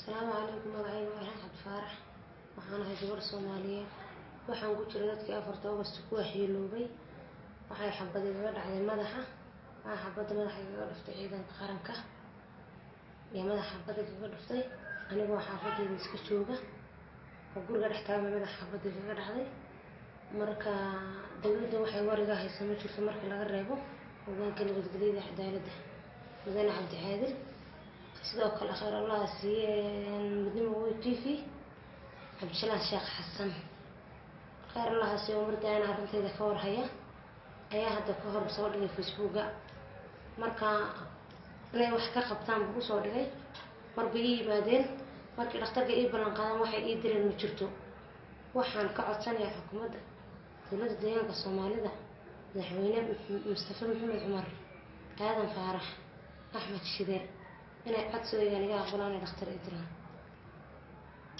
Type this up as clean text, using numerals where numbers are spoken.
Asalaamu calaykum. Magacayga waa Ilhaan Cabdi Faarax. Waxaan ahay gabar Soomaaliyeed. Waxaan ku jiray dadkii 4-ta August ku waxyeeloobay. Waxay xabad igaga dhacday madaxa. Waxaa xabadda madaxa igaga dhuftay ciidanka qaranka iyo madaxa xabad igaga dhuftay, anigoo xaafadeyda iska jooga oo guriga dhex taagma madaxa xabadda igaga dhacday. Marka dowladda waxay wariga haysa ma jirto, marka laga reebo hogaanka nabadgelyada, cadaaladda, mudane Cabdi Caadil. Sidoo kale khayr Allaha siiye Midnimo wey TV, Cabdisalaan Sheekh Xasan, khayr Allaha siiye, mardaana arrintayda ka warhaya ayaa hadda ka hor soo dhigay Facebooka. Marka inay wax ka qabtaan buu usoo dhigay. Marba ii yimaadeen markii dhakhtarka ii ballan qaadaan, waxay ii direen ma jirto. Waxaan ka codsanayaa xukuumadda dowladda deegaanka Soomaalida, madaxweyne Mustafa Maxamed Cumar, Aadan Faarax Axmed Shide, inay codsigaygan iga aqbalaan, dhakhtar ii diraan.